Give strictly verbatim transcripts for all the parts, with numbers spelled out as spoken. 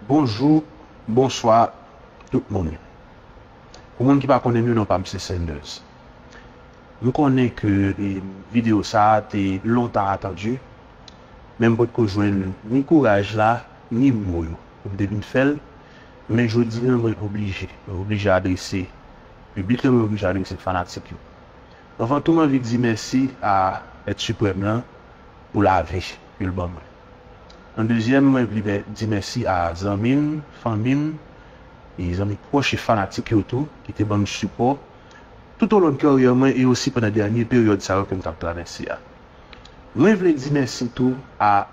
Bonjou, bonswa tout moun. Pou moun ki pa konnen m, non pa m se Sanders. M konnen ke e, videyo sa a te lontan atandi, men m potko jwenn ni kouraj la, ni mo yo pou m te vin fè l. Men jodi a, mwen oblije, mwen oblije adrese piblik la, mwen oblije adrese fanatik yo. Anvan tou, mwen anvi di mèsi a Èt Siprèm lan pou lavi ke l ban mwen. An dezyèm, mwen vle di mèsi a zanmi m, fanmi m, e zanmi pwòch e fanatik yo tou, ki te ban m sipò toutolon karyè mwen e osi pandan dènye peryòd sa yo ke m t ap travèse a. Mwen vle di mèsi tou a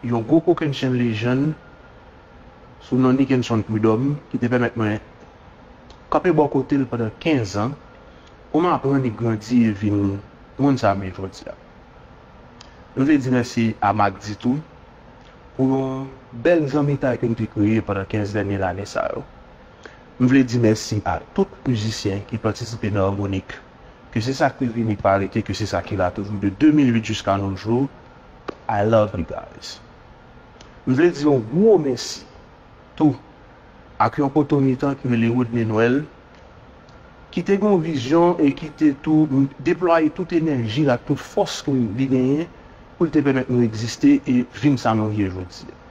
yon gwo kokennchenn lejann sou non Nickenson Prud'homme ki te pèmèt mwen kanpe bò kote l pandan kenz an pou m aprann e grandi e vin moun sa m ye jodi a. Mwen vle di mèsi a Mac D tou pou yon bèl zanmitay ke m te kreye pandan kenz dènye lane sa yo. M vle di mèsi a tout mizisyen ki patisipe nan Harmonik, ke se sa k te vini pa rete, ke se sa ki la toujou de de mil uit jiska nos jours. I love you guys. M vle di yon gwo mèsi tou ak yon potomitan ki rele Rodney Noël, ki te gen yon vizyon e ki te tou deplwaye tout enèji l ak tout fòs ke li genyen pou l te pèmèt nou egziste e vin sa nou ye jodi a.